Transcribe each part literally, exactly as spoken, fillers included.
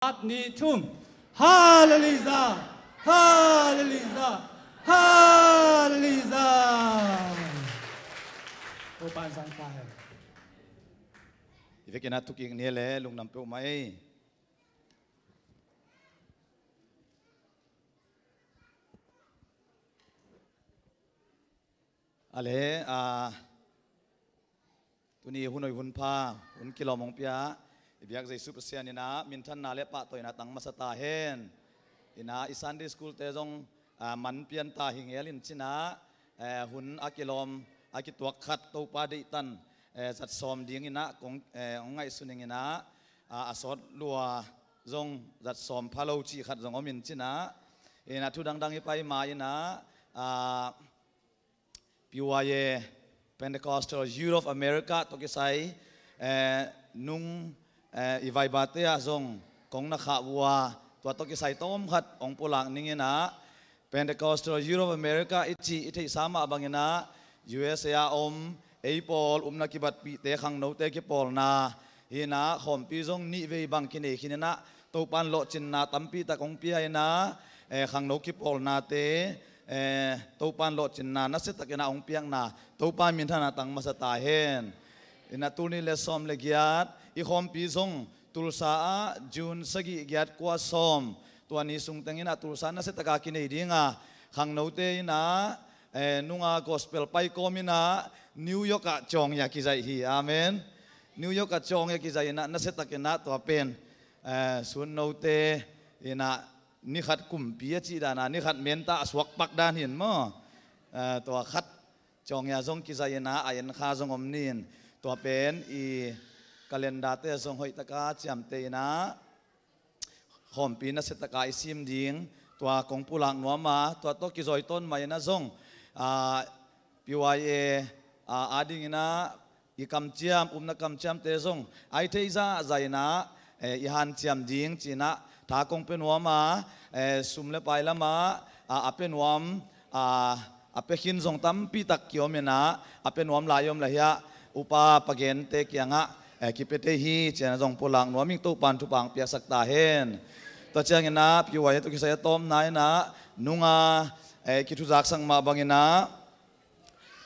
Khat, nih, thum. Halleluia. Halleluia. Halleluia. Topa in sang ta hen. I vekin a thukik ni le lungdam peuhmah ei. A le, a, tuni hun hoih hun pha, hun kilawm hong pia i biak Jesu Pasian in a minthanna le pahtawina tang masa ta hen. In a i Sunday school te zong, a, man pian ta hi ngel in cin a, e, hun a kilawm a kituak khat Topa deihtan, e, zat sawm ding in a kong, e, hong ngaihsun ing in a, a, a sawt lua zong zat sawm pha lo cih khat zong om in cin a, in a thu dangdang i pai ma in a, a, P Y A, Pentecostal Youth of America tawh kisai, eh, nung, eh, i vaibate ah zong kong na khah uh a, tua tawh kisai tawm khat hong pulak ning in a, Pentecostal Youth of America i cih i theihsa mah bangin a, U S A a om ei pawl upna kibatpihte khangnote kipawlna hi in a, khawmpi zong nih vei bang kinei khin in a, Topa in lawhcinna tampi tak hong pia in a, eh, khangno kipawlnate, eh, Topa in lawhcinna nasia takin a hong piakna Topa in minthanna tang masa ta hen. In a tul nih le sawm le giat i khawmpi zong Tulsa ah June sagih, giat, kua, sawm, tua ni sung teng in a Tulsa nasia taka kinei ding a, khangnote in a, eh, nunga gospel paikawm in a New York ah cawng hi a kizaih hi. Amen. New York ah cawng hi a kizaih in a nasia takin a tua pen, eh, sunnote in a ni khat kumpi a cih dan a ni khat menta a suak pak dan hi in maw. Eh, tua khat cawng hi a zong kizaih in a, a en kha zong om ni in, tua pen i calendar te zong hoih taka ciamteh in a, khawmpi nasia taka i sim ding tua kong pulak nuam a, tua tawh kizawi tawn mah in a zong, a, P Y A, a, a ding in a i kamciam, upna kamciamte zong a i theih zahzah in a, eh, i hanciam ding ci in a tha kong pia nuam a, eh, sum le pai lam ah, a, a pia nuam, a, a pia khin zong tampi tak kiom in a, a pia nuam lai om lai hi a, upa pa gente kiangah, eh, kipia thei hi ci in a zong pulak nuam ing. Topa in thupha hong piaksak ta hen. Tua ciangin a P Y A tawh kisai a tawpna in a nunga, eh, kithuzaksak mah bangin a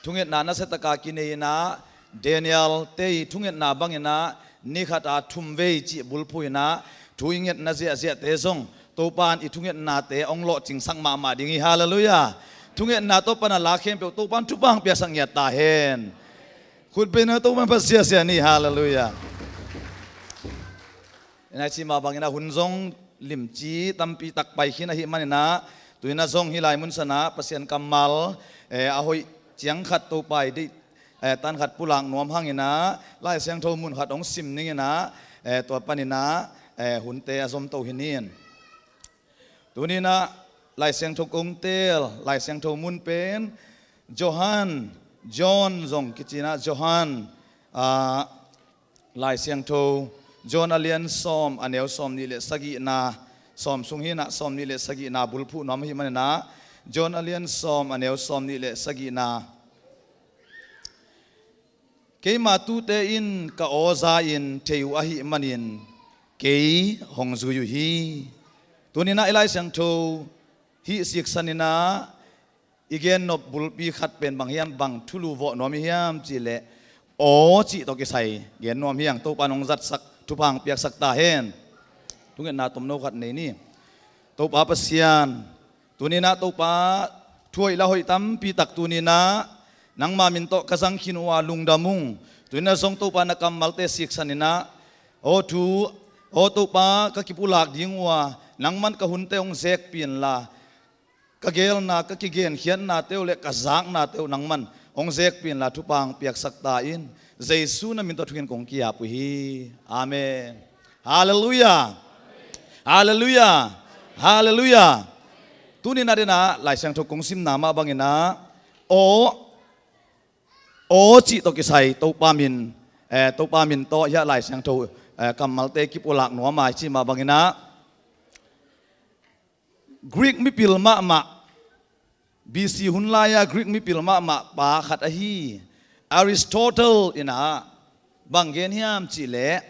thungetna nasia taka kinei in a, Daniel te i thungetna bangin a ni khat a thum vei cih bulphuh in a thu i ngetna ziahziahte zong Topa in i thungetnate hong lawhcingsak mahmah ding hi. Halleluiah. Thungetna tawh pan a la khempeuh Topa in thupha hong piaksak ngiat ta hen. Khut beng in a Topa in phat siasia ni. Halleluiah. Ina i cih mah bangin a hun zong limci tampi tak pai khin ahih manin a, tu in a zong hih lai mun san a Pasian kammal, eh, a hoih ciang khat Topa i deih, eh, tan khat pulak nuam hang in a, Lai Siangtho mun khat hong sim ning in a, eh, tua panin a, eh, hunte a zom to hi ni in. Tuni in a Lai Siangtho kong teel, Lai Siangtho mun pen Johan, John zong kici in a, Johan, ah, Lai Siangtho John a lian sawm, a neu sawm nih le sagihna, sawm sung hi in a, sawm nih le sagihna bulphuh nuam ahih manin a, John a lian sawm, a neu sawm nih le sagihna. Keima tuute in ka aw za in thei uh ahih manin kei hong zui uh hi. Tuni in a i Lai Siangtho hih siksan in a i gennop bulpi khat pen bang hiam, bang thulu vawh nuam i hiam cih leh aw cih tawh kisai gen nuam hi hang. Topa in hong zatsak, thupha hong piaksak ta hen. Thungetna tomno khat nei ni. Topa Pasian, tuni in a Topa thu hoih la hoih tampi tak tuni in a nangma min tawh ka zang khin uh a lungdam ung. Tuni in a zong Topa na kammalte siksan in a aw thu, aw Topa ka kipulak ding uh a nangman ka hunte hong zekpih inla, ka geelna, ka kigenkhiatnate uh le ka zaknate uh nangman hong zekpih inla thupha hong piaksak ta in. Jesu na min tawh thungen kong ki-ap uh hi. Amen. Halleluiah. Halleluiah. Halleluiah. Tuni in a den a Lai Siangtho kong simna mah bangin a aw, aw cih tawh kisai Topa min, eh, Topa min tawh hiah Lai Siangtho, eh, kammalte kipulak nuam a i cih mah bangin a Greek mipil mahmah, B C hun lai-a Greek mipil mahmah pa khat ahi Aristotle in a bang gen hiam cih leh,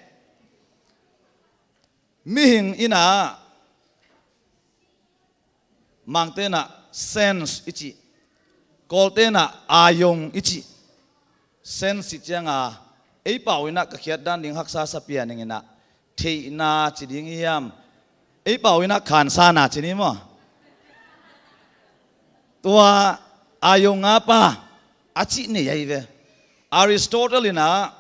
Mihing in ah, Mangte in ah sense i cih, Kawlte in ah ayong i cih. Sense cih ciang a, ei pau in ah ka khiat dan ding haksa sa pian ing in ah, theihna ci ding hiam, ei pau in ah khansana ci ni maw? Tua ayong a pa a cih nei ahi ve. Aristotle in ah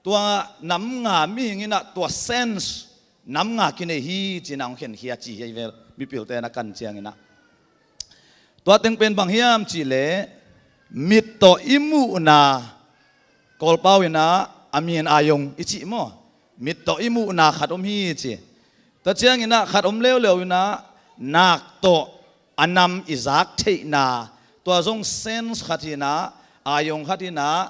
tua nam nga mihing in ah tua sense nam nga kinei hi ci-in ah hong khenkhia ci hi ahi ve, mipilte na kan ciang in ah. Tua teng pen bang hiam cih leh, mit tawh i muhna, Kawlpau in ah a min ayong i cih maw? Mit tawh i muhna khat om hi ci. Tua ciang in ah khat om leuleu in ah, nak tawh a nam i zak theihna, tua zong sense khat hi in ah, ayong khat hi in ah,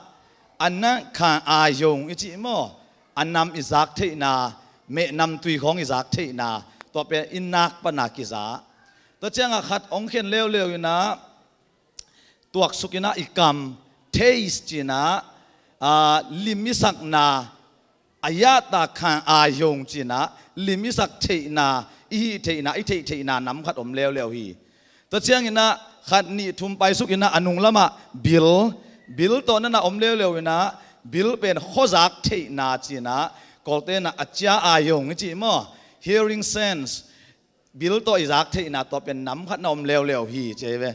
a nak kha ayong i cih maw? A nam i zak theihna, mehnam tui khawng i zak theihna, tua pen i nak pan a kiza. Tua ciang a khat hong khen leuleu in ah, tuaksuk in ah i kam, taste ci in ah, aa, lim i sakna, a yahtak kha ayong ci in ah, lim i sak theihna, i hih theihna, i theih theihna nam khat om leuleu hi. Tua ciang in ah khat nih thum paisuk in ah a nung lam ah bil, bil tawh na na om leuleu in ah, bil pen khuazak theihna ci in ah, Kawlte in ah a cia ayong i cih maw? Hearing sense. Bil tawh i zak theihna tua pen nam khat na om leuleu hi ci ahi ve.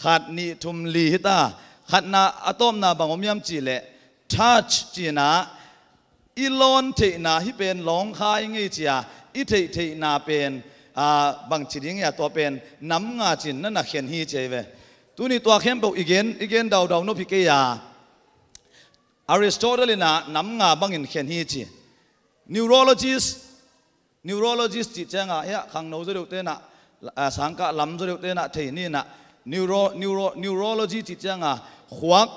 Khat nih thum li hi ta. Khatna a tawpna bang om hiam cih leh, touch ci in ah, i lawn theihna, hih pen lawngkhai ngei ci a, i theih theihna pen, aa, bang ci ding hia, tua pen nam nga ci in na na khen hi ci ahi ve. Tuni tua khempeuh i gen, i gen daudau nop hi kei a, Aristotle in ah nam nga bangin khen hi ci. Neurologist, neurologist cih ciang a, hiah khangno zaw deuhte in ah, a, sangkah lam zaw deuhte in ah thei ni in ah, neuro, neuro, neurology cih ciang a, khuak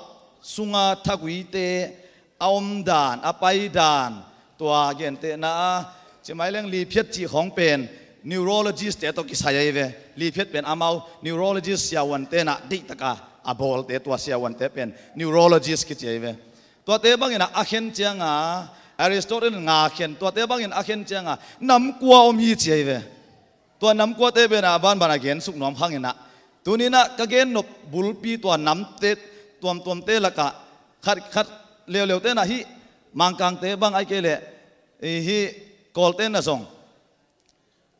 sunga thaguite a om dan, a pai dan, tua gentehna a, ci mai leng liphiat cih khawng pen neurologist te tawh kisai ahi ve. Liphiat pen amau neurologist siavuante in ah deihtak a a bawlte, tua siavuante pen neurologist kici ahi ve. Tuate bangin ah a khen ciang a, Aristotle in nga khen, tuate bangin a khen ciang a, nam kua om hi ci ahi ve. Tua nam kuate pen a banban a gen suk nuam khang in ah, tuni in ah ka gen nop bulpi tua namte tuamtuamte lak ah khat, khat leuleu te in ah hih Mangkangte bang ahih kei leh, i hih Kawlte in ah zong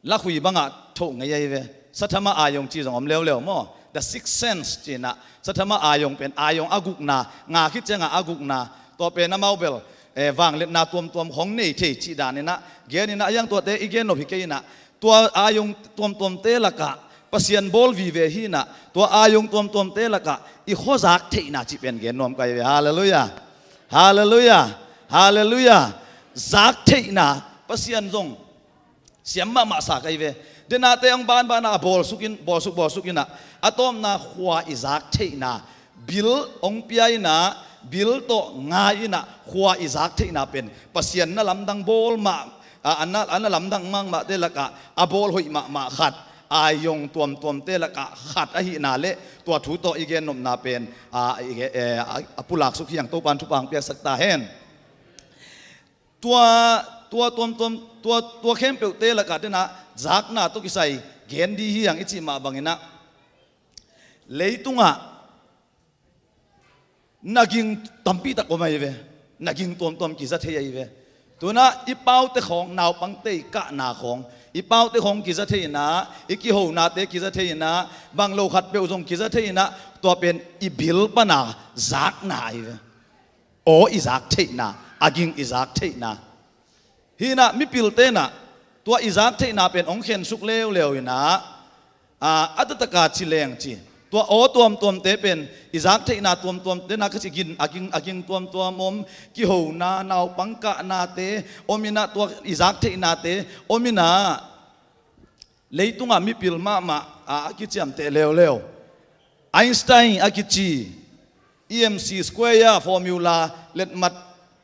lakhui bang ah thoh ngei ahi ve. Sathama ayong ci zong om leuleu maw? The sixth sense ci in ah, sathama ayong pen ayong a gukna, nga khit ciang a a gukna, tua pen amau bel, eh, vangliatna tuamtuam khawng nei thei cih dan in ah gen in ah, a hiang tuate i gen nop hi kei in ah, tua ayong tuamtuamte lak ah Pasian bawl vive hi in ah, tua ayong tuamtuamte lak ah i khuazak theihna cih pen gen nuam ka hi ve. Halleluiah. Halleluiah. Halleluiah. Zak theihna, Pasian zong siam mahmah sa ka hi ve. Denate hong banban a bawlsuk in, bawlsuk, bawlsuk in ah, a tawpna khua i zak theihna, bil hong pia in ah, bil tawh ngai in ah khua i zak theihna pen Pasian na lamdang bawl mah, a, a na, a na lamdang mahmahte lak ah a bawl hoih mahmah khat, ayong tuamtuamte lak ah khat ahihna leh tua thu tawh i gen nopna pen, a, i, eh, a, a pulak suk hi hang. Topa'n thupha hong piaksak ta hen. Tua, tua tuamtuam, tua, tua khempeuhte lak ah den ah zakna tawh kisai gen di hi hang i cih mah bang in ah, leitung ah na ging tampi tak om ahi ve. Na ging tuamtuam kiza thei ahi ve. Tu in ah i paute khawng, naupangte i kahna khawng, i paute khawng kiza thei in ah, i kihonate kiza thei in ah, bang lo khatpeuh zong kiza thei in ah, tua pen i bil pan a zakna ahi ve. Aw i zak theihna, a ging i zak theihna. Hi in ah mipilte in ah tua i zak theihna pen hong khensuk leuleu in ah, a, a taktak a ci leng ci, tua aw tuamtuamte pen i zak theihna tuamtuamte na ka ci, ging, a ging, a ging tuamtuam om, kihona, naupang kahnate om in ah, tua i zak theihnate om in ah, leitung ah mipil mahmah a, a kiciamteh leuleu Einstein a kici, E M C square a formula letmat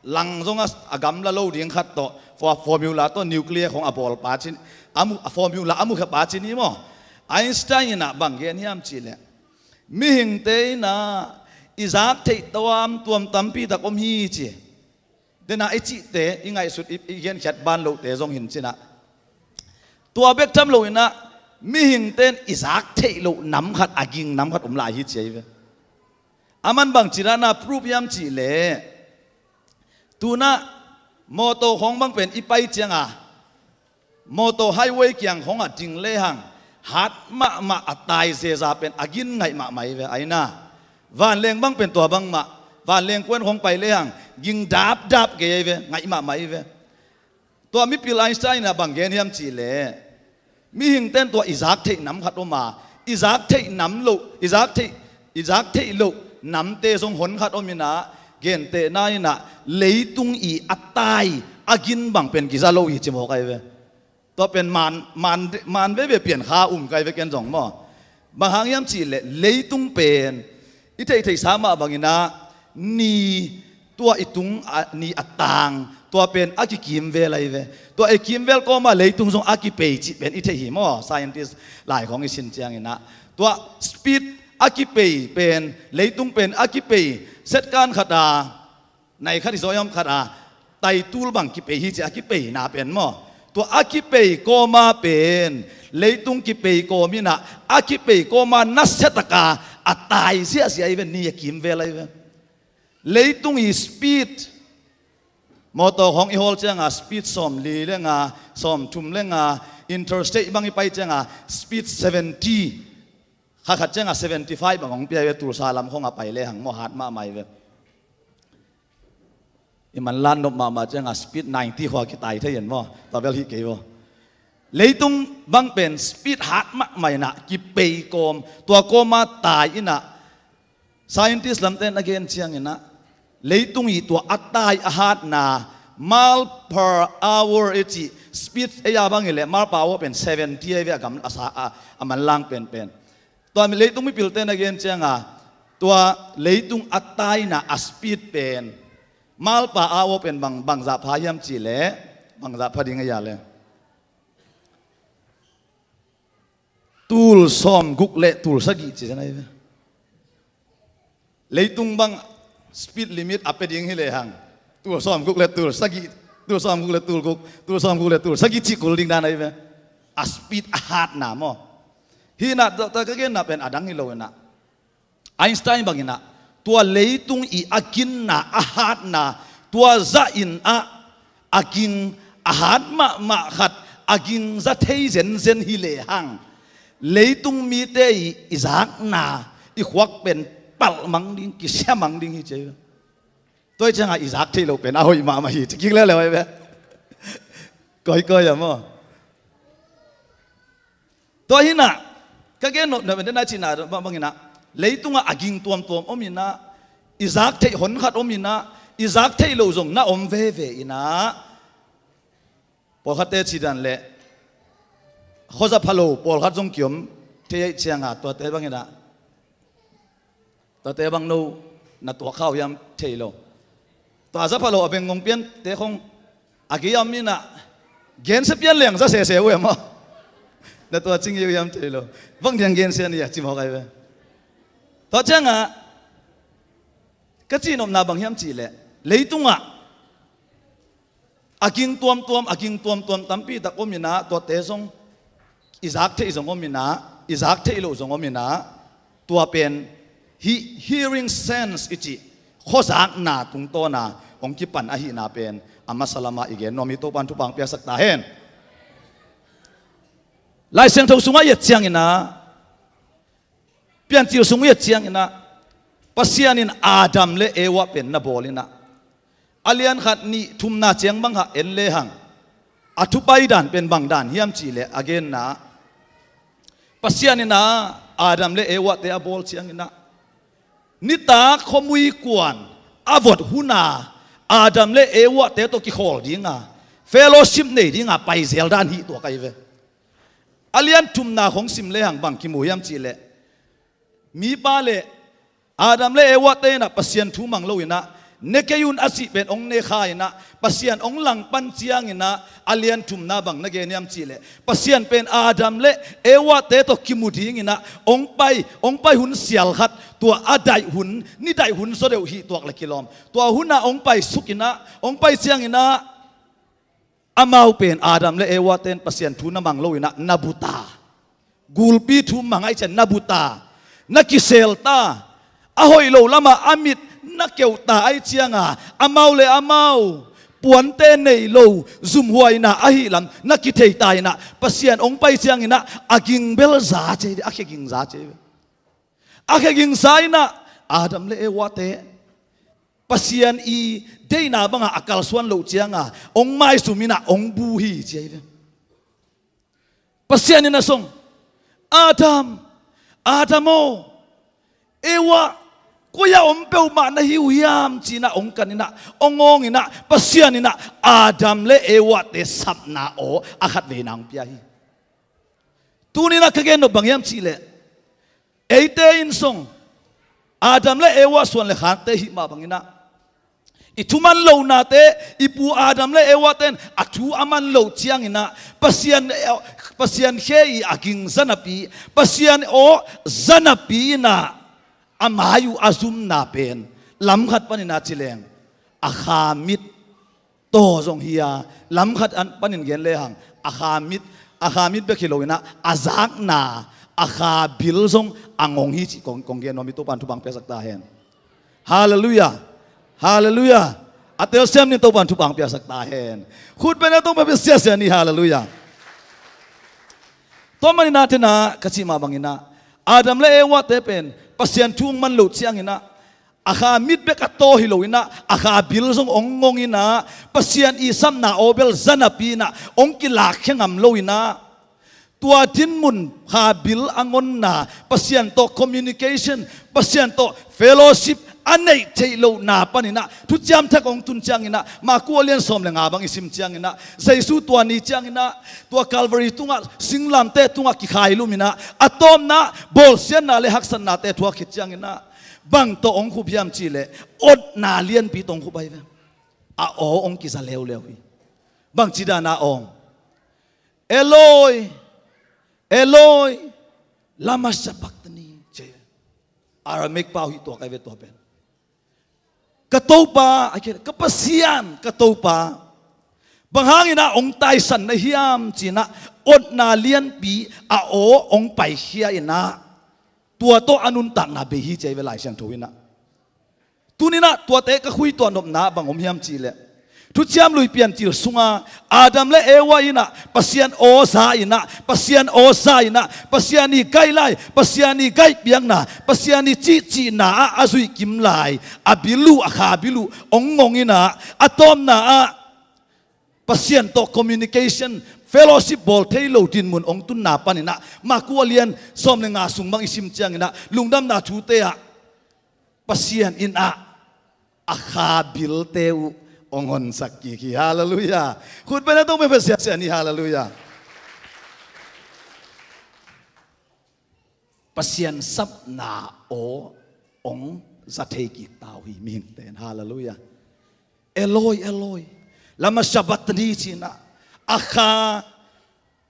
lang zong a, a gamla lo ding khat tawh, fo-, formula tawh nuclear khawng a bawlpa ci, a mu, a formula a mukhia pa ci ni maw? Einstein in ah bang gen hiam cih leh, mihingte in ah i zak theih tuamtuam tampi tak om hi ci. Den ah i cihte, i ngaihsut, i, i genkhiat ban lohte zong hi in ci in ah, Tua bek tham loinah mihingte in i zak theih loh nam khat, a ging nam khat om lai hi ci ahi ve. A man bangci dan a proof hiam cihleh, tunah mawtaw khawng bang pen i pai cianga, mawtaw highway kiang khawngah ding lehang hat mahmah a tai zeza pen a ging ngaih mahmah hi ve. Aina vanleng bang pen tua bangmah, vanleng kuan khawng pai lehang ging dapdap kei ahi ve, ngaih mahmah hi ve. Tua mipil Einstein in a bang gen hiam cihleh, mihingte in tua i zak theih nam khat om a, i zak theih nam loh, i zak theih, i zak theih loh namte zong hon khat om inah, gentehna inah leitung i a tai a ging bang pen kiza lo hi ci mawk ahi ve. Tua pen man, man, man veve pian kha um kai ve ken zong maw. Bang hang hiam cihleh leitung pen i theihtheihsa mah banginah ni, tua i tung a, ni a tang, tua pen a kikimvel ahi ve. Tua i kimvel kawma leitung zong a kipei cih pen i theih hi maw. Scientist lai khawng i sin cianginah tua speed a kipei pen, leitung pen a kipei setkan khata nai khat hi zaw i om khat a, taitul bang kipei hi ci a kipeina pen maw. Tua a kipei kawma pen leitung kipei kawm inah, a kipei kawma nasiataka a tai ziahziah ahi ve, ni a kimvel ahi ve. Leitung i speed, mawtaw khawng i hawl cianga speed sawm li le nga, sawm thum le nga, interstate bang i pai cianga speed seventy, kha khat cianga seventy five bang hong pia ve, Tulsa lam khawngah pai lehang maw, hat mahmah hi ve. I manlan nop mahmah cianga speed ninety khua kitai thei en maw, tua bel hih kei vaw. Leitung bang pen speed hat mahmah inah kipei kawm, tua kawma tai inah, scientist lamte in a gen cianginah leitung i tua a tai a hatna mile per hour i cih speed ei a bang hileh mile per hour pen seventy ahi ve, a gam a sa a, a manlang penpen. Tua mi leitung mipilte in a gen cianga tua leitung a taina a speed pen mile per hour pen bang, bangzah pha hiam cihleh, bangzah pha ding a hia le, tul sawm guk le tul sagih ci zen ahi ve. Leitung bang speed limit a pe ding hi lehang tul sawm guk le tul sagih, tul sawm guk le tul guk, tul sawm guk le tul sagih cih kul ding dan ahi ve. A speed a hatna maw. Hih inah tua ka genna pen a dang hi lo inah, Einstein bang inah tua leitung i a ginna a hatna tua zah inah a ging a hat mahmah khat a ging za thei zenzen hi lehang leitung mite i, i zakna i khuak pen palh mang ding, kisia mang ding hi ci ahi ve. Tua hi cianga i zak theih loh pen a hoih mahmah hi ci kik leuleu ahi ve. Kawikawi a maw. Tua hi inah ka gen nopna pen den a cihna bang inah leitungah a ging tuamtuam om inah, i zak theih honkhat om inah, i zak theih loh zong na om veve inah. Pawlkhatte ci dan leh khuaza pha lo pawlkhat zong kiom thei aih cianga tuate bang inah, tuate bang no na tuak khau hiam thei lo. Tua za pha lo a beng ngong piante khong a gei a om inah gensia pian leng za sese uh e maw. Na tua cing uh hiam thei lo. Bang diang gensia ni a ci mawk ahi ve. Tua ciangah ka cihnopna bang hiam cihleh leitungah a ging tuamtuam, a ging tuamtuam tampi tak om inah, tuate zong i zak theih zong om inah, i zak theih loh zong om inah, tua pen hih hearing sense i cih khuazakna tungtawna hong kipan ahihna pen a masa lamah i gen nuam hi. Topa'n thupha hong piaksak ta hen. Lai Siangtho sungah i et ciang inah, Piancil sung i et ciang inah, Pasian in Adam le Eva pen na bawl inah, a lian khat nih thumna ciang bang hah en lehang a thupai dan pen bang dan hiam cihleh a genna, Pasian inah Adam le Evate a bawl ciang inah nitak khuamui kuan a vot huna Adam le Evate tawh kikhawl dinga, fellowship nei dinga paizel dan hih tuak ahi ve. A lian thumna khong sim lehang bang kimu hiam cihleh, mipa le Adam le Evate inah Pasian thu mang lo inah ne kei un a cih pen hong ne kha inah Pasian hong langpan ciang inah a lian thumna bang na gen hiam cihleh, Pasian pen Adam le Evate tawh kimu ding inah hong pai, hong pai hun sial khat, tua a daih hun, ni daih hun zaw deuh hih tuak le kilawm. Tua hunah hong pai suk inah, hong pai ciang inah Amau pen Adam le Eva ten Pasian thu na mang lo inah na buta. Gulpi thu mang ahih ciang na buta, na kiselta. A hoih lo lamah a mit na keuhta ahih cianga amau le amau puante nei lo zumhuaina ahih lam na kitheita inah Pasian hong pai cianginah a ging bel za cei ve, a khe ging za cei ve. A khe ging za inah Adam le Eva te Pasian i deihna banga a kalsuan loh cianga hong maizum inah hong bu hi ci ahi ve. Pasian inah song, Adam, Adam aw, Eva, koi-ah om peuhmah na hi uh hiam ci inah hong kan inah hong awng inah Pasian inah Adam le Eva te sapna aw a khatveina hong pia hi. Tuni inah ka gen nop bang hiam cihleh, eite in song Adam le Eva suan le khakte hih mah banginah i thuman lohnate, i pu Adam le Eva ten a thu a man loh cianginah Pasian, Pasian khe i a ging zanapi, Pasian aw zanapi inah a mai uh a zumna pen lamkhat paninah ci leng a kha mit tawh zong hi a, lamkhat panin gen lehang a kha mit, a kha mit bek hi lo inah a zakna a kha bil zong a ngong hi cih kong, kong gen nuam hi. Topa'n thupha piaksak ta hen. Halleluiah. Halleluiah. A telsiam ning, Topa'n thupha piaksak ta hen. Khut beng a Topa bia siasia ni. Halleluiah. Tua maninah tenah ka cih mah banginah Adam le Eva te pen Pasian thu hong man loh cianginah a kha mit bek a taw hi lo inah a kha bil zong hong ngong inah Pasian i sapna aw bel zanapi inah hong kilakkhia ngam lo inah tua dinmun kha bil a ngonna, Pasian tawh communication, Pasian tawh fellowship a neih theih lohna paninah thuciam thak hong tun cianginah Maku a lian sawm le nga bang i sim cianginah Jesu tua ni cianginah tua Calvary tungah singlamteh tungah kikhailuminah a tawpna bawlsiatna le haksatnate thuak khit cianginah bang tawh hong khup hiam cihleh otna lianpi tawh hong khup ahi ve. A aw hong kiza leuleu hi. Bangci dana aw, Eloi, Eloi, lama sabachthani ci. Aramaic pau hi tua kai ve tua pen. Ka Topa, a khen, ka Pasian, ka Topa, bang hangin ah hong taisan na hiam ci-in ah otna lianpi a aw hong paikhia in ah tua tawh a nuntakna bei hi ci ahi ve Lai Siangtho in ah. Tuni-in ah tuate ka khuituah nopna bang om hiam cih leh Thuciam Lui Piancil sunga Adam le Eva in ah Pasian aw za in ah, Pasian aw za in ah, Pasian ii gaih lai, Pasian ii gaih piakna, Pasian ii cihcihna ah a zuih kim lai, a bil uh, a kha bil uh hong ngong in ah, a tawpna ah Pasian tawh communication, fellowship bawl thei lo dinmun hong tunna panin ah, Maku a lian sawm le nga sung bang i sim ciangin ah, Lungdamna Thute ah Pasian in ah a kha bilte uh hong honsak kik hi. Halleluiah. Khut beng a tawh beng pha siasia ni. Halleluiah. Pasian sapna aw hong za thei kik ta uh hi mihingte in. Halleluiah. Eloi, Eloi, lama sabachthani ci-in ah, a kha,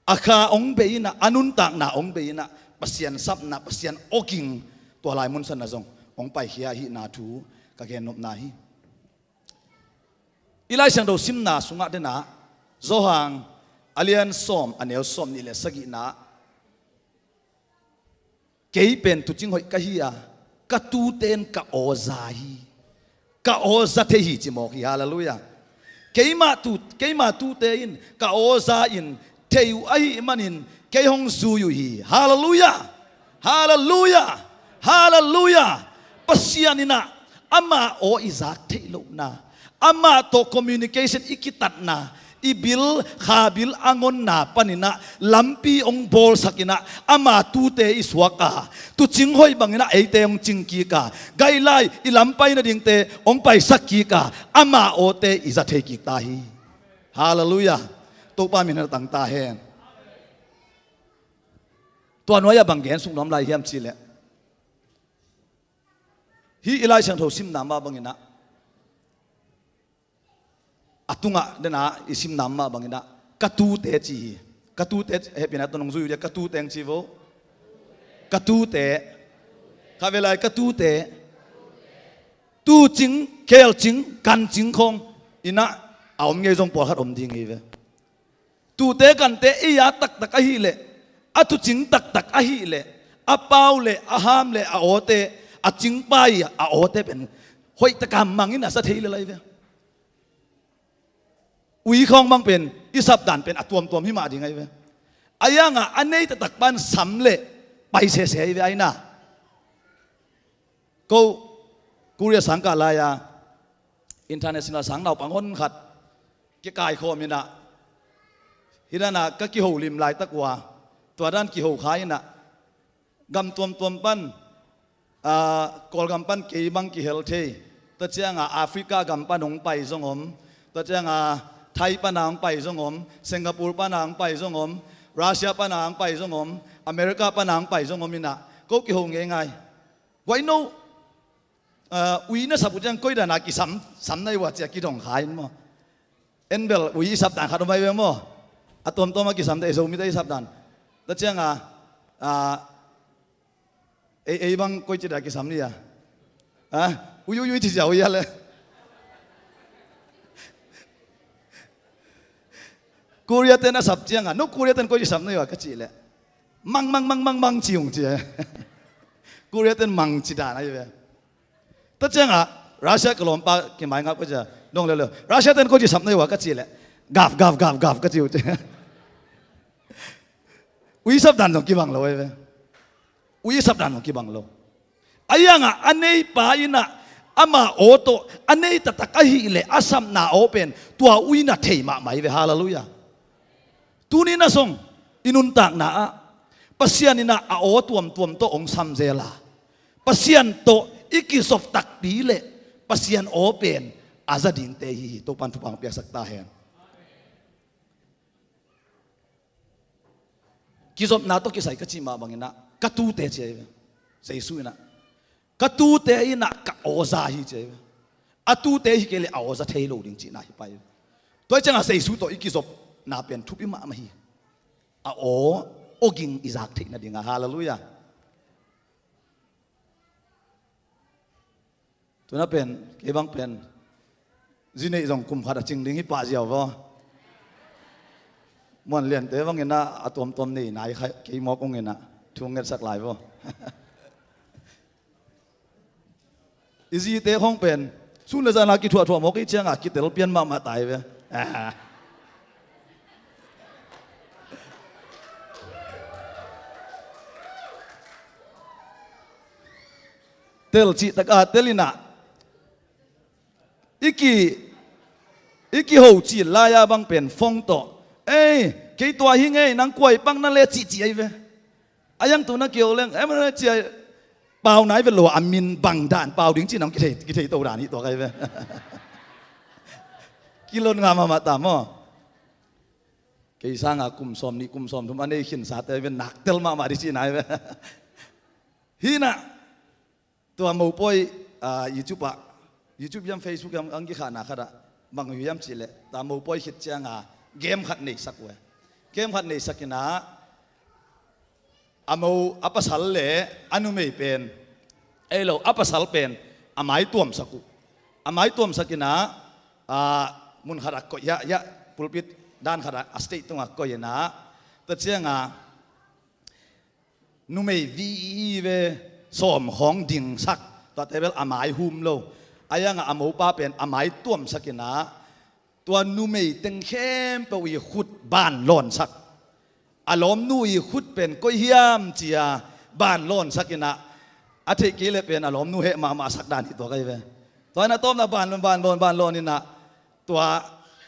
a kha hong bei in ah, a nuntakna hong bei in ah, Pasian sapna, Pasian awging, tua lai munsanna zong hong paikhia ahihna thu ka gennopna hi. I Lai Siangtho simna sungah den ah, Johan a lian sawm, a neu sawm nih le sagihna ah, kei pen tuucing hoih ka hi a, ka tuute in ka aw za hi. Ka aw za thei hi ci mawk hi. Halleluiah. Keima tu, keima tuute in ka aw za in thei uh ahih manin kei hong zui uh hi. Halleluiah. Halleluiah. Halleluiah. Pasian in ah ama aw i zak theih lohna, ama tawh communication i kitatna, i bil, kha bil a ngonna panin ah lampi hong bawlsak in ah, ama tuute i suak a, tuucing hoih bangin ah eite hong cing kik a, gaih lai i lam pai nadingte hong paisak kik a, ama awte i za thei kik ta hi. Halleluiah. Topa min a tang ta hen. Tua nuai-ah bang gen suk nuam lai hiam cih leh, hih i Lai Siangtho simna mah bangin ah, a tungah den ah i simna mah bangin ah, ka tuute ci hi. Ka tuute, hehpihna tawh nong zui uh dia, ka tuute hong ci vo. Ka tuute. Kha ve lai, ka tuute. Tuucing, khelcing, kancing khawng in ah a om ngei zong pawlkhat om ding hi ve. Tuute kante ei a taktak ahih leh, a thucing taktak ahih leh, a pau le a ham le a awte, a cingpa i a awte pen hoihtaka mangin a za thei lel ahi ve. Ui khawng bang pen i sapdan pen a tuamtuam hi mah ding ahi ve. A ianga a nei taktak pan sam le pai sese ahi ve aina. Ko Korea sangkah lai-a international sang naupang honkhat kikaikhawm inah, hi danah ka kiholim laitak uh a, tua dan kiho kha inah, gam tuamtuam pan, aa, Kawlgam pan kei bang kihel thei, tua cianga Africa gam pan hong pai zong om, tua cianga Thai pana hong pai zong om, Singapore pana hong pai zong om, Russia pana hong pai zong om, America pana hong pai zong om inah, ko kiho ngeingai. Guai no, aa, ui na sap uh ciang koi dana kisam, sam na i ua cia kidong kha in maw. En bel ui i sap dan khat om ai ve maw. A tuamtuam a kisam te Zomite i sap dan. Tua cianga, aa, ei, ei bang koi ci da kisam ni a. Ha? Ui, ui, ui ci cia ui a le. Korea ten a sap cianga, no Korea ten koi ci sap na i ua ka ci le. Mang, mang, mang, mang, mang ci ung ci e. Korea ten mang ci dan ai ve. Tua cianga, Russia ka lawmpa kimai ngap ka cia, dong leuleu. Russia ten ko ci sap na i ua ka ci le. Gaf, gaf, gaf, gaf ka ci uh ci. Ui sap dan zong kibang lo ai ve. Ui sap dan zong kibang lo. A ianga a neipa inah ama aw tawh a nei taktak ahih leh a sapna aw pen tua ui na thei mahmah hi ve. Halleluiah. Tuni na song i nuntakna ah Pasian inah a aw tuamtuam tawh hong sam zel a, Pasian tawh i kizop takpi leh Pasian aw pen a za dingte hi hi. Topan thupha hong piaksak ta hen. Kizopna tawh kisai ka cih mah banginah ka tute ci ahi ve. Jesu inah ka tute inah ka aw za hi ci ahi ve. A tute hi kei le a aw za thei lo ding cihna hi pai ve. Tua hi ciangah Jesu tawh i kizopna pen thupi mahmah hi. A aw awging i zak theih nadingah. Halleluiah. Tuna pen kei bang pen zi neih zong kum khat a cing ding hi pah ziau vaw. Muan liante bangin ah a tuamtuam nei nai kei mawk ungin ah thu ngetsak lai vaw. I zite khawng pen sun le zan a kithuahthuah mawk i ciangah kitel pian mahmah tai ve. Tel cih takah tel inah i ki, i kiho cil lai-a bang pen fong tawh, ei kei tua hi ngei, nang kuai pang na le cihcih ahi ve. A iang tu na kiho leng em cia pau nai ve lo a min bang dan pau ding cih nang kithei, kithei to dan hi tua kai ve. Kilon nga mahmah ta maw. Kei sanga kum sawm nih kum sawm thum a nei khinsate ve nak tel mahmah dih cih nai ve. Hinah tua mopawi, ah, YouTube ah, YouTube hiam Facebook hiam ang kikhahna khatah bang uh hiam cihleh tua mopawi khit cianga game khat neisak uh e. Game khat neisak inah a mo a pasal le a numei pen ei lo a pasal pen a mai tuamsak uh. A mai tuamsak inah, ah, mun khatah koih hiah hiah pulpit dan khatah a stage tungah koih inah tua cianga numei vive sawm khawng dingsak, tuate bel a mai hum lo. A iangah a mopa pen a mai tuamsak inah tua numei teng khempeuh i khut ban lawnsak. A lawmnu i khut pen koi hiam cia ban lawnsak inah a theih kei le pen a lawmnu heh mahmah sak dan hi tua kai ve. Tua inah tawpna ban lawn, ban lawn, ban lawn inah tua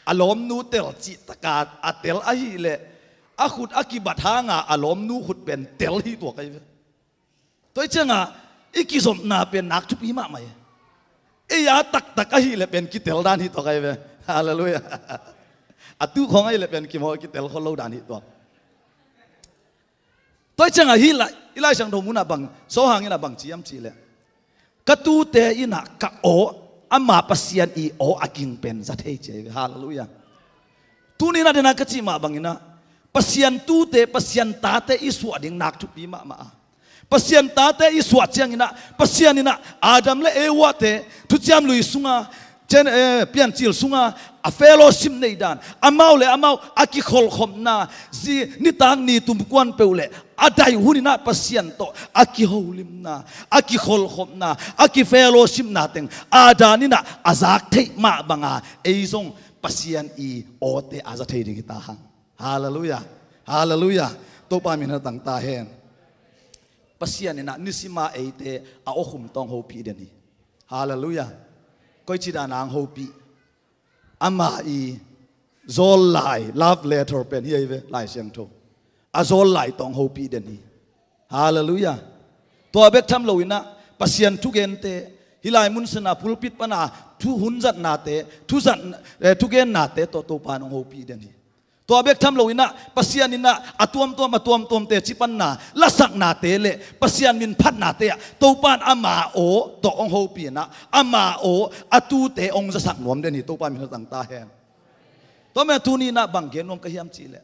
a lawmnu tel cih taka a tel ahileh a khut a kibat hanga a lawmnu khut pen tel hi tua kai ve. Tua hi ciangah i kizopna pen nak thupi mahmah hi. Ei a taktak ahileh pen kitel dan hi tua kai ve. Halleluiah. A tu khawng ahileh pen kimaw kitel khol lo dan hi tua. Tua hi ciangah hih lai, i Lai Siangtho munah bang sawhang inah bang ciam cihleh ka tute inah ka aw, ama Pasian i aw a ging pen za thei ci ahi ve. Halleluiah. Tuni inah dena ka cih mah banginah Pasian tute, Pasian tate i suah ding nak thupi mahmah a, Pasian tate i suah cianginah Pasian inah Adam le Eva te thuciam lui sunga, cen, eh, piancil sunga a fellowship nei dan, amau le amau a kikholhkhopna, zi nitak ni tumkuan peuh le a daih huninah Pasian tawh a kiholimna, a kikholhkhopna, a kifellowshipna teng Adam inah a zak theih mah banga ei zong Pasian i awte a za thei ding hi ta hang. Halleluiah. Halleluiah. Topa min a tang ta hen. Pasian inah nisima eite a awkhum tawng hopih den hi. Halleluiah. Koici dana ang hopih? Ama i zawl lai, love letter pen hi ei ve, Lai Siangtho. A zawl lai tawng hopih den hi. Halleluiah. Tua bek tham loinah Pasian thugente, hih lai mun sana pulpit pana thu hunzatnate, thuzat, eh, thugennate tawh Topa in hong hopih den hi. Tua bek tham loinah Pasian inah a tuamtuam a tuamtuam teci panna, lasaknate le Pasian min phatnate ah Topa in ama aw tawh hong hopih inah ama aw a tute hong zasak nuam den hi. Topa min a tang ta hen. Tua mah tuni inah bang gen nuam ka hiam cihleh,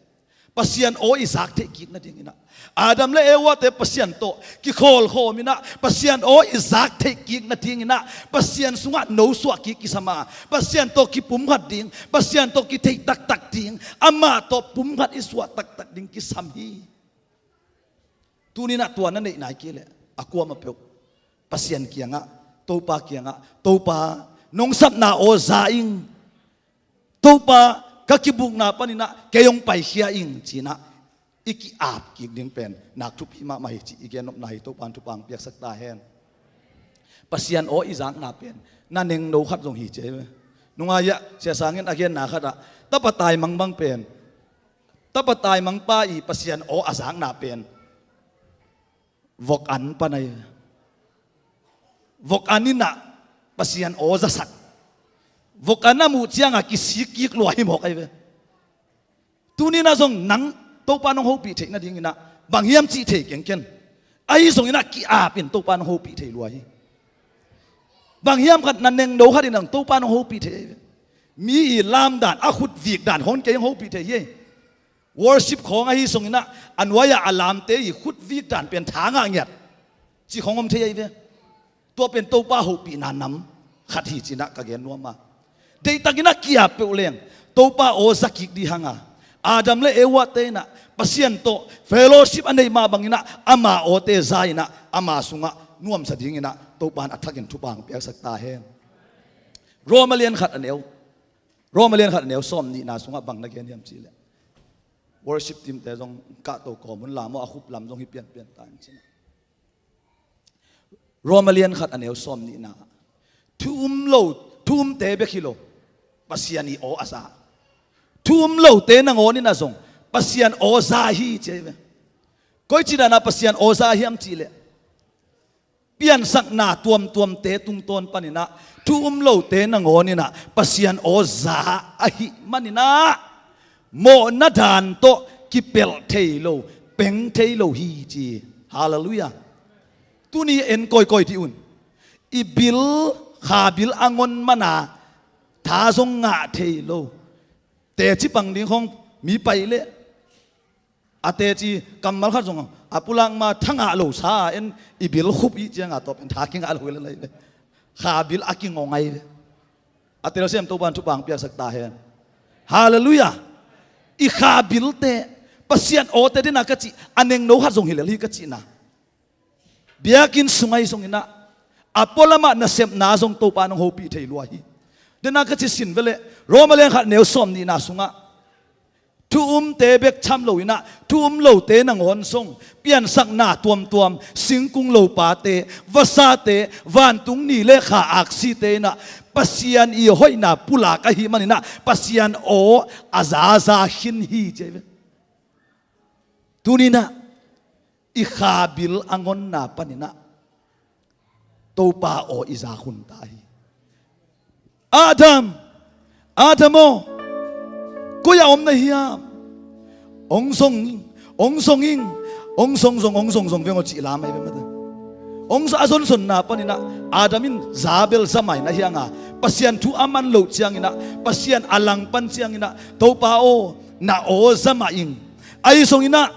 Pasian aw i zak theih kik nadinginah, Adam le Eva te Pasian tawh kikhawlkhawm inah Pasian aw i zak theih kik nadinginah Pasian sungah nosuah kik kisam a, Pasian tawh kipumkhat ding, Pasian tawh kitheih taktak ding, amah tawh pumkhat i suah taktak ding kisam hi. Tuninah tua na neih nai kei leh a kuamah peuh Pasian kiangah, Topa kiangah, Topa, nong sapna aw za ing. Topa, ka kibukna paninah kei hong paikhia ing, cinah i ki-ap kik ding pen nak thupi mahmah hi, ci i gennopna hi. Topa in thupha hong piaksak ta hen. Pasian aw i zakna pen na nengno khat zong hi ci hi ve. Nungah hiah Sia Sang in a genna khatah tapa taimang bang pen, tapa taimangpa i Pasian aw a zakna pen vok an pan ahi ve. Vok an inah Pasian aw zasak. Vok an a muh ciangah kisik kik lua hi mawk ahi ve. Tuninah zong nang Topa in hong hopih theih nadinginah bang hiam cih thei kengken. Ahi zonginah ki-ap in Topa in hong hopih thei lua hi. Bang hiam khat na nengno khat inah Topa in hong hopih thei ahi ve. Mi i lamdan, a khutvik dan hong kei hong hopih thei hi. Worship khawng ahi zonginah a nuai-ah a lamte i khutvik dan pen tha ngah ngiat ci khawng om thei ahi ve. Tua pen Topa hopihna nam khat hi cinah ka gen nuam a. Deihtakinah ki-ap peuh leng Topa aw za kik dih hang a, Adam le Eva te inah Pasian tawh fellowship a neih mah banginah ama awte za inah ama sungah nuamsa dinginah Topa in a thakin thupha hong piaksak ta hen. Roma lian khat a neu, Roma lian khat a neu sawm nihna sungah bang na gen hiam cihleh, worship team te zong kahto kawm un la maw, a khup lam zong hi pianpian ta in cinah. Roma lian khat a neu sawm nihna. Thu um lo, thu umte bek hi lo, Pasian i aw a za. Thu um lote nangawn inah zong Pasian aw za hi ci ahi ve. Koici danah Pasian aw za hiam cihleh, piansakna tuamtuamte tungtawn paninah thu um lote nangawn inah Pasian aw za ahih maninah mawhna dan tawh kipelh thei lo, peng thei lo hi ci. Halleluiah. Tuni en kawikawi dih un. I bil, kha bil a ngon mana tha zong ngah thei lo. Teci pang ding khawng mi paih leh a teci kammal khat zong a pulak ma tha ngah lo sa a en i bil khup i cianga tawh pen tha kingah lo hi le lai le. Kha bil a kingong ahi le. A telsiam Topa in thupha hong piaksak ta hen. Halleluiah. I kha bilte Pasian awte dena ka cih a nengno khat zong hi lel hi ka cihna. Biakinn sung ahi zonginah a pualamah nasepna zong Topa in hong hopih thei lua hi. Dena ka ci sin veleh Roma lian khat neu sawm nihna sungah thu umte bek tham loinah thu um lote nangawn zong piansakna tuamtuam, singkung lopate, vasate, vantung ni le kha aksite inah Pasian i hoihna pulak ahih maninah Pasian aw a zaza khin hi ci ahi ve. Tuninah i kha bil a ngonna paninah Topa aw i zak hun ta hi. Adam, Adam aw, koi-ah om na hiam? Ong zong ing, ong zong ing, ong zong zong, ong zong zong veng aw cih lam ahi ve mate. Ong zong a zonzonna paninah Adam in za bel za mai na hianga Pasian thu a man loh cianginah Pasian a langpan cianginah Topa aw na aw za mah ing. Ahi zonginah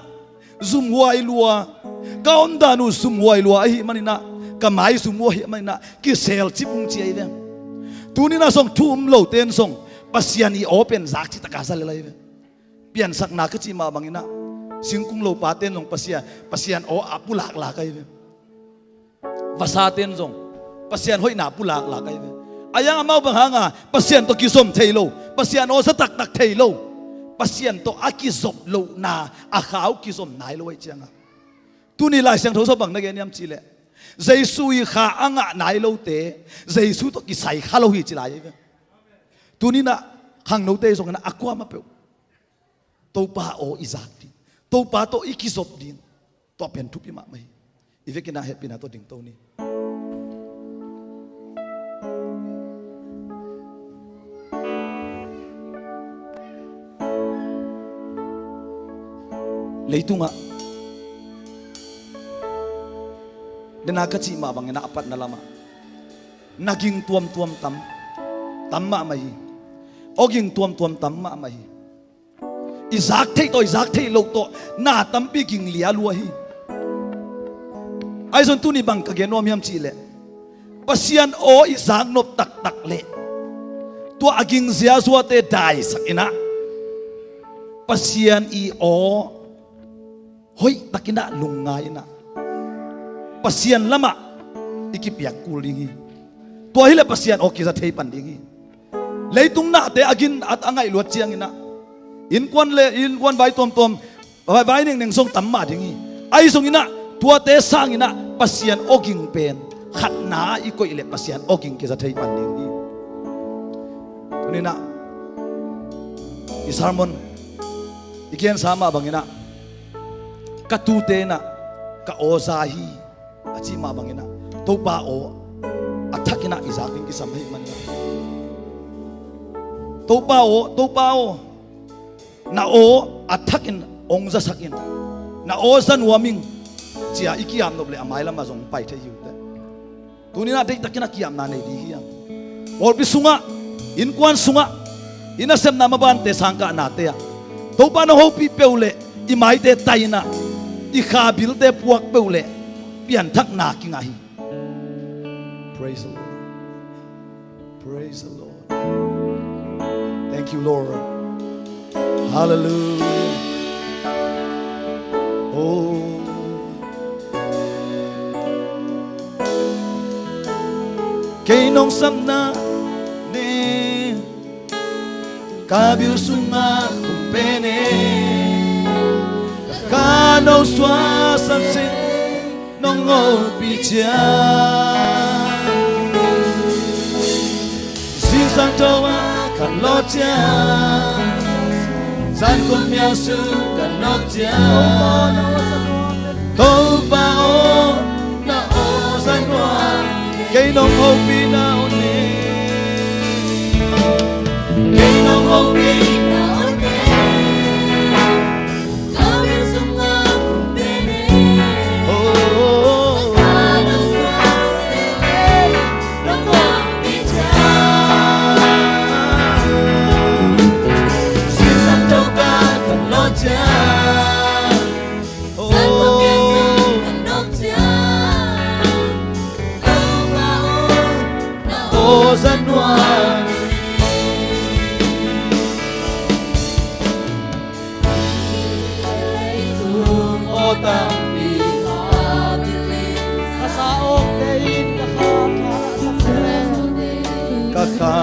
zumhuai lua, ka omdan uh zumhuai lua ahih maninah, ka mai zum uh ahih maninah kiselcip ung ci ahi ve. Tuninah zong thu um lote in zong Pasian i aw pen zak citaka za lel ahi ve. Piansakna ka cih mah bangin ah, singkung lopa ten zong Pasian, Pasian aw a pulaklak ahi ve. Vasa ten zong Pasian hoihna pulaklak ahi ve. A yang amau bang hanga Pasian tawh kizom thei lo, Pasian aw za taktak thei lo, Pasian tawh a kizop lohna a khau kizom nai lo ahi cianga, tuni Lai Siangtho sung bang na gen hiam cihleh, Jesu i kha a ngah nai lote Jesu tawh kisai kha lo hi ci lai ahi ve. Tuninah khangnote zongin a kuamah peuh Topa aw i zak ding, Topa tawh i kizop ding, tua pen thupi mahmah hi. I vekinah hehpihna tawh dingto ni. Leitungah dena ka cih mah bangin a patna lamah na ging tuamtuam tam, tam mahmah hi. Aw ging tuamtuam tam mahmah hi. I zak theih tawh i zak theih loh tawh na tampi ging lialua hi. Ahi zong tuni bang ka gen nuam hiam cihleh, Pasian aw i zak nop taktak leh tua a ging ziazuate daisak inah Pasian i aw hoihtakinah lungngai inah Pasian lamah i kipiak kul ding hi. Tua hileh Pasian aw kiza thei pan ding hi. Leitung nahte a gin a, a ngaih luat cianginah innkuan le innkuan vai tuamtuam, vai, vai nengneng zong tam mah ding hi. Ahi zonginah tuate sanginah Pasian awging pen khatna i koih leh Pasian awging kiza thei pan ding hi. Tuninah i sermon i gensa mah banginah ka tute inah ka aw za hi a cih mah banginah Topa aw a thakinah i zak ding kisam ahih maninah Topa aw, Topa aw, na aw a thakin hong zasak in, na aw za nuam ing, ci-a i ki-apnop leh a mailamah zong pai thei hi uh teh. Tuninah deihtakin a ki-apna nei ding hi hang. Pawlpi sungah, innkuan sungah, i nasepna mabante sangkahnate ah Topa na hopih peuh leh i maite tai inah i kha bilte puak peuh leh pianthakna kingah hi. Praise the Lord. Praise the Lord. Thank you, Lord. Hallelujah. Oh. Kei nong sapna ne, ka bil sungah kong pen e, ka nong suahsak ciang nong hopih ciang. Zingsang tawh a ka lawh ciang, zan kum miau sung ka nop ciang, Topa aw, na aw za nuam ing, kei nong hopihna aw ne. Kei nong hopihna aw ne. Ka kha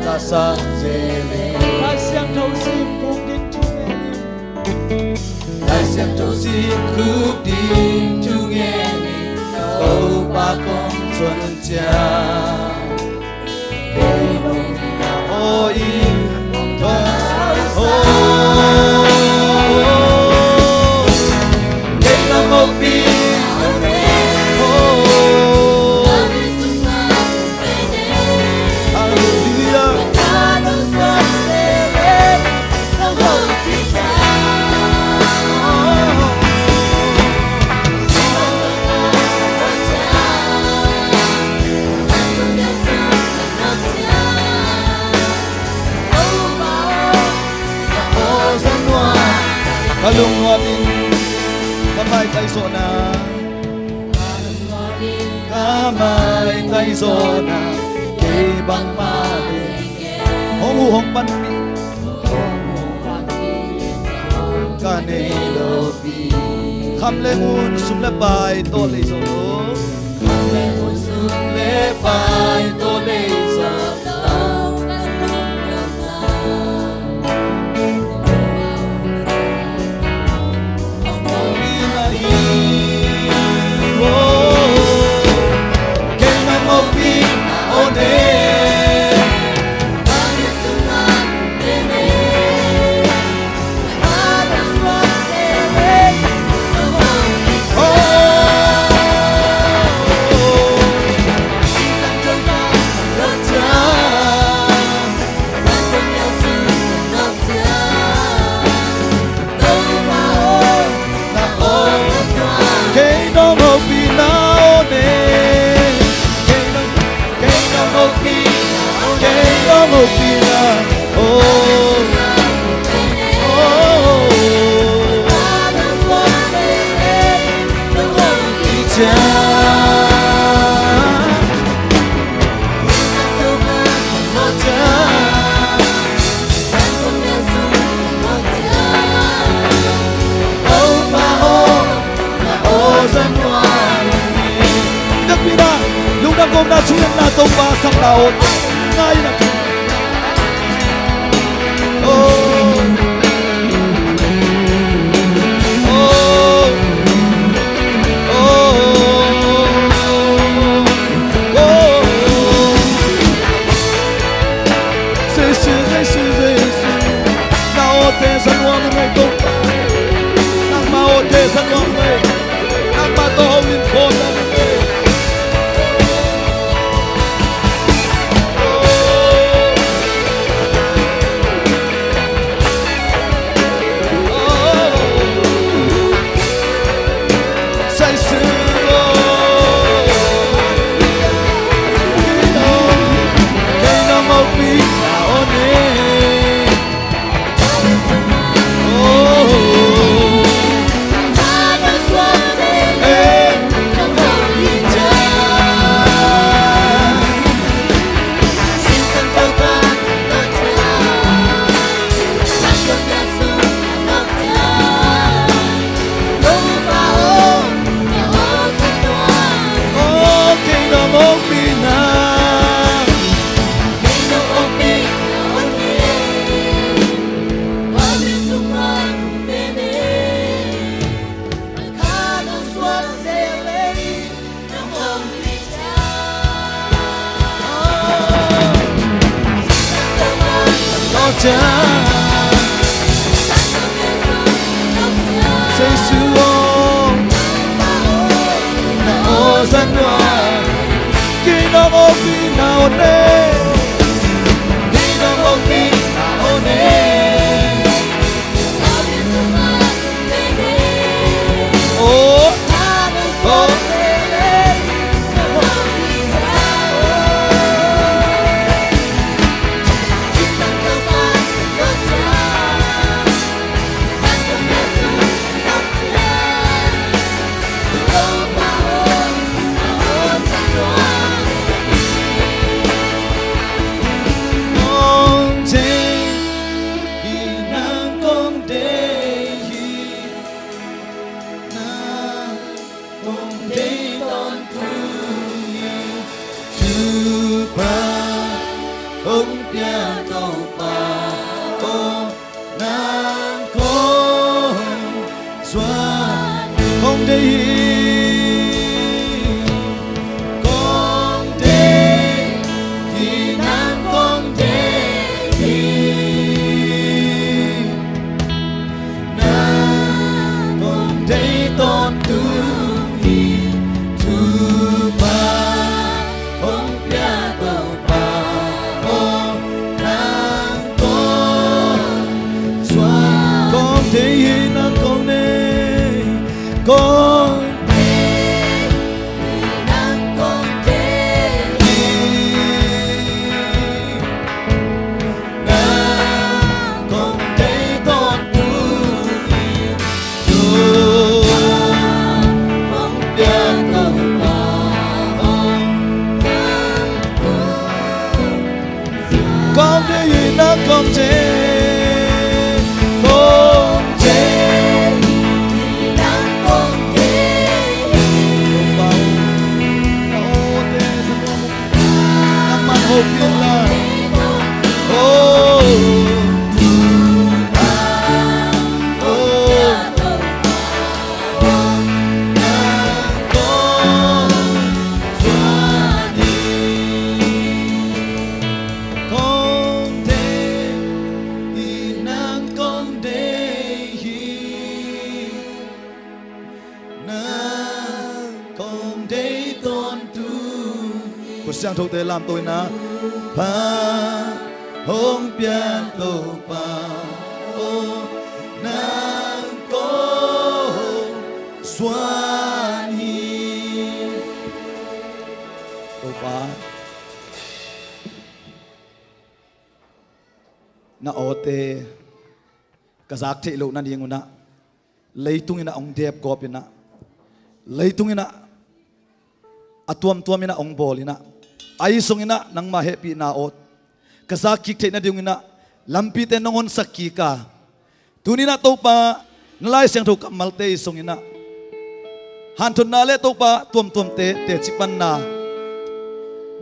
dah sak zel e. Lai Siangtho sim khuk ding thu ngen in. Lai Siangtho sim khuk ding thu ngen in. Topa kong zuan ciang. Ka lungnuam in ka maitai zawhna, ka maitai zawhna, kei bangmah le kei. Thu hong panpih ka nei lo pi. Kham le ngun, sum le pai tawh lei zawh lo. Kham le ngun, sum le pai tawh lei zawh lo. Kei nong hopihna aw ne. Kei nong, kei nong hopihna, kei nong hopihna. Oh, oh, oh. Lungdam kawmna, thungetna Topa sakna aw. Ngai na. Oh. Oh. Oh. Oh. Jesu, Jesu, Jesu. Na awte za nuam ing ei Topa. Nangma awte za nuam ing ei. Nangma tawh hong in khawn ing ei. Hong deih tawntung hi, Topa hong pia Topa aw, nang kong zuan. Kong deih hi, kong deih hi, nang kong deih hi. Nang kong deih tawntung hi, Topa hong pia Topa aw, nang kong zuan. Kong deih hi, nang kong deih, kong deih hi, nang kong deih hi. Nang kong deih tawntung hi, Topa hong pia Topa aw, nang kong zuan. Kong deih hi, nang Khuasiangthote lamto in ah, Pa hong pian Topa aw, nang kong suan hi. Topa, na awte ka zak theih loh nading un ah leitung in ah hong depgawp in ah, leitung in ah a tuamtuam in ah hong bawl in ah, ahi zongin ah nangmah hehpihna aw ka zak kik theih nading un ah lampite nong honsak kik a, tuni in ah Topa, na Lai Siangtho kammalte ahi zongin ah hanthotna le Topa tuamtuamte teci panna,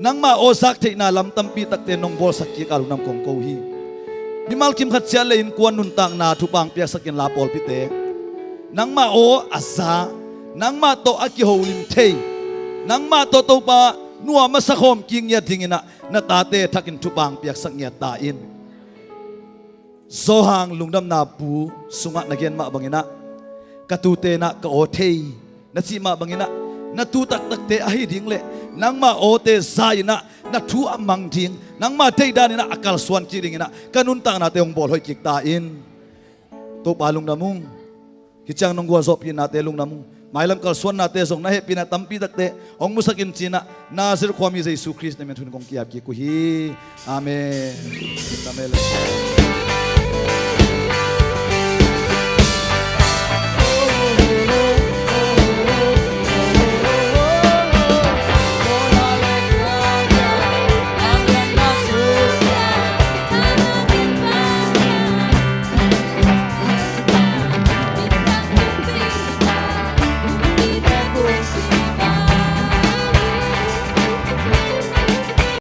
nangmah aw zak theihna lam tampi takte nong bawlsak kik a lungdam kong ko hi. Mimal kim khat ciat le innkuan nuntakna thupha hong piaksak in la pawlpite, nangmah aw a za, nangmah tawh a kiholim thei, nangmah tawh Topa nuam a sakhawm kik ngiat dingin ah na tate thakin thupha hong piaksak ngiat ta in. Zawhang lungdamna bu sungah na gen mah bangin ah, ka tute in ah ka aw thei na cih mah bangin ah, na tu taktakte ahi ding le nangmah awte za in ah na thu a mang ding, nangmah deihdan in ah a kalsuan kik dingin ah ka nuntaknate hong bawlhoih kik ta in. Topa lungdam ung. Hih ciang nong gualzawhpihnate lungdam ung. Mailam kalsuannate zong na hehpihna tampi takte hong musak in ci-in ah Nazareth khuami Jesu Khrist na min in thu in kong ki-ap kik uh hi. Amen. Amen.